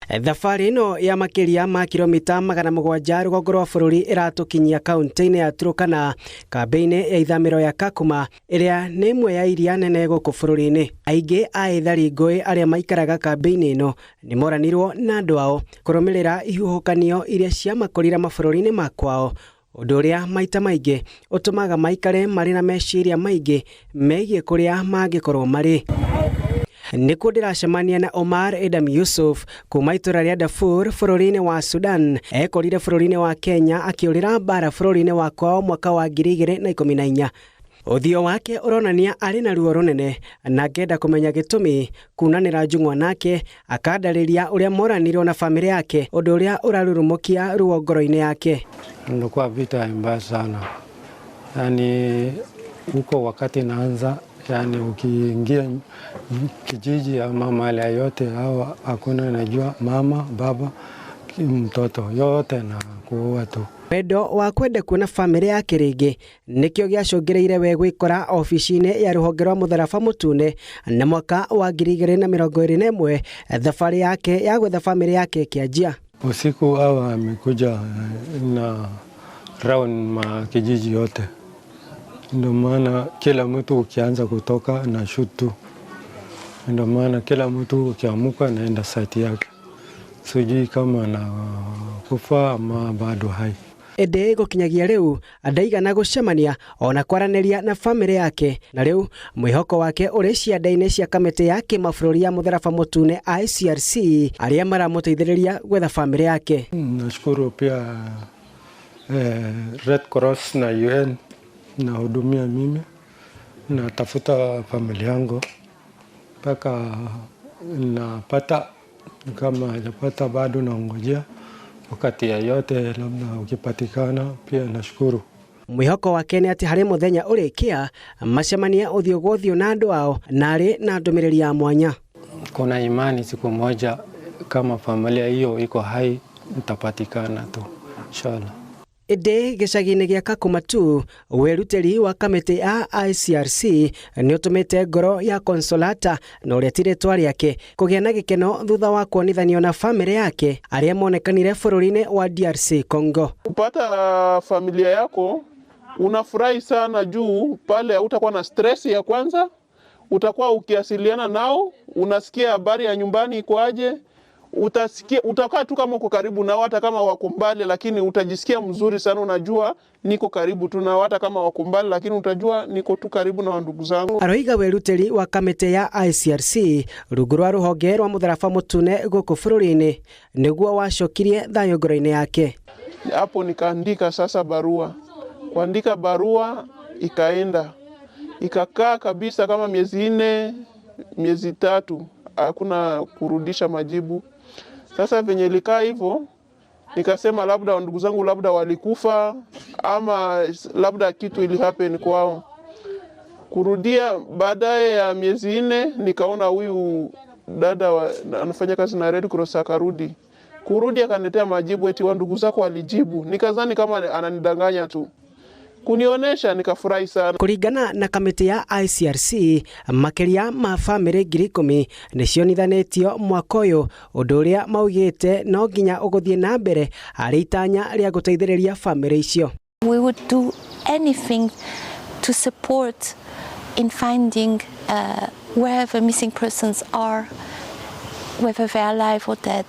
Thabarĩ ĩno ya makĩria ma kilomita 700 rũgongo rwa bũrũri ĩratũkinyia kaunti-inĩ ya Turkana, kambĩ-inĩ ya ithamĩro ya Kakuma, ĩrĩa nĩ ĩmwe ya iria nene gũkũ bũrũri-inĩ. Aingĩ a ethari ngũĩ arĩa maikaraga kambĩ-inĩ ĩno nĩ moranirwo na andũ ao kũrũmĩrĩra ihuhũkanio iria ciamakorire mabũrũri-inĩ ma kwao, ũndũ ũrĩa maita maingĩ ũtũmaga maikare marĩ na meciria maingĩ megiĩ kũrĩa mangĩkorwo marĩ. Nĩkuo ndĩracemania na Omar Edam Yusuf kuma itũra rĩa Darfur bũrũri-inĩ wa Sudan. Ekorire bũrũri-inĩ wa Kenya akĩũrĩra mbara bũrũri-inĩ wa kwao mwaka wa 2014. Ũthiũ wake ũronania arĩ na ruo rũnene na ngenda kũmenya gĩtũmi. Kunanĩra njung'wa nake akandarĩria ũrĩa moranirwo na famĩlĩ yake, ũndũ ũrĩa ũrarurumũkia ruo ngoro-inĩ yake. Nilikuwa vita mbaya sana, yaani huko wakati naanza, yani ukiingia kijiji ama mahali yote au hakuna najua mama baba mtoto yote na kuua tu. Wendo wa kwenda kuona famĩlĩ yake rĩngĩ nĩkĩo gĩacũngĩrĩire we gwĩkora obici-inĩ ya rũhonge rwa mũtharaba mũtune, na mwaka wa 2021 thabarĩ yake ya gwetha famĩlĩ yake ĩkĩanjia. Usiku hawa amekuja na round ma kijiji yote, ndio maana kila mtu ukianza kutoka na shoot tu, ndio maana kila mtu ukiamuka naenda site yake, sijui kama na kufa ama bado hai. Ĩndĩ gũkinyagia rĩu ndaigana gũcemania ona kwaranĩria na famĩlĩ yake, na rĩu mwĩhoko wake ũrĩ cianda-inĩ cia kamĩtĩ ya kĩmabũrũri ya mũtharaba mũtune ICRC arĩa maramũteithĩrĩria gwetha famĩlĩ yake. Nashukuru pia Red Cross na UN nahudumia mimi, natafuta familia yangu mpaka napata, kama hajapata bado naongojea wakati yeyote, labda ukipatikana pia nashukuru. Mwĩhoko wake nĩ atĩ harĩ mũthenya ũrĩkia macemania ũthiũ kwa ũthiũ na andũ ao, na arĩ na ndũmĩrĩri ya mwanya. Kuna imani siku moja kama familia hiyo iko hai itapatikana tu inshallah. Ĩndĩ gĩcagi-inĩ gĩa Kakuma tu, wĩrutĩri wa kamĩtĩ ya ICRC nĩ ũtũmĩte ngoro ya Consolata na ũrĩa ti rĩtwa rĩake kũgĩa na gĩkeno thutha wa kuonithanio na famĩlĩ yake arĩa monekanire bũrũri-inĩ wa DRC Congo. Kupata familia yako unafurahi sana juu pale hautakuwa na stress ya kwanza, utakuwa ukiasiliana nao, unasikia habari ya nyumbani iko aje, utasikia, utakaa tu kama uko karibu nao, hata kama wako mbali, lakini utajisikia mzuri sana. Unajua niko karibu tu nao, hata kama wako mbali, lakini utajua niko tu karibu na ndugu zangu. Aroiga wĩrutĩri wa kamĩtĩ ya ICRC rungu rwa rũhonge rwa mũtharaba mũtune gũkũ bũrũri-inĩ nĩguo wacokirie thayũ ngoro-inĩ yake. Hapo nikaandika sasa barua, kuandika barua ikaenda ikakaa kabisa kama miezi 4 miezi 3, hakuna kurudisha majibu. Sasa venye ilikaa hivyo, nikasema labda ndugu zangu labda walikufa ama labda kitu ili happen kwao. Kurudia baadaye ya miezi 4, nikaona huyu dada anafanya kazi na Red Cross akarudi. Kurudi akaniletea majibu eti wa ndugu zako walijibu. Nikazani kama ananidanganya tu. Kunionesha nikafurahi sana. Kuringana na kamĩtĩ ya ICRC, makĩria ma famĩlĩ 10,000 nĩcionithanĩtio mwaka ũyũ, ũndũ ũrĩa maugĩte no nginya ũgũthiĩ na mbere harĩ itanya rĩa gũteithĩrĩria famĩlĩ icio. We would do anything to support in finding wherever missing persons are, whether they are alive or dead.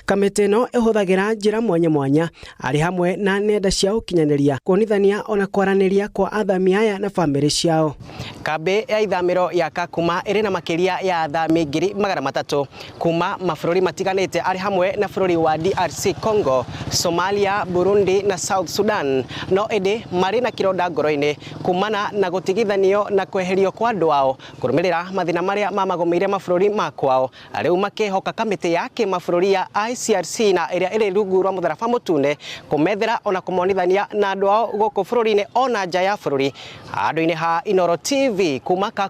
Kamĩtĩ ĩno ĩhũthagĩra njĩra mwanya mwanya arĩ hamwe na nenda cia ũkinyanĩria kuonithania ona kwaranĩria kwa athami aya na famĩlĩ ciao. Kambĩ ya ithamĩro ya Kakuma ĩrĩ na makĩria ya athami 300,000 kuma mabũrũri matiganĩte arĩ hamwe na bũrũri wa DRC Congo, Somalia, Burundi na South Sudan, no ĩndĩ marĩ na kĩronda ngoro-inĩ kumana na gũtigithanio na kweherio kwa andũ ao kũrũmĩrĩra mathĩna marĩa mamagũmĩire mabũrũri ma kwao. Rĩu makĩhoka kamĩtĩ ya kĩmabũrũri ya ICRC na ĩrĩa ĩrĩ rungu rwa mũtharaba mũtune kũmethera ona kũmonithania na andũ ao gũkũ bũrũri-inĩ ona nja ya bũrũri. Handũ-inĩ ha Inooro TV kuma Kakuma.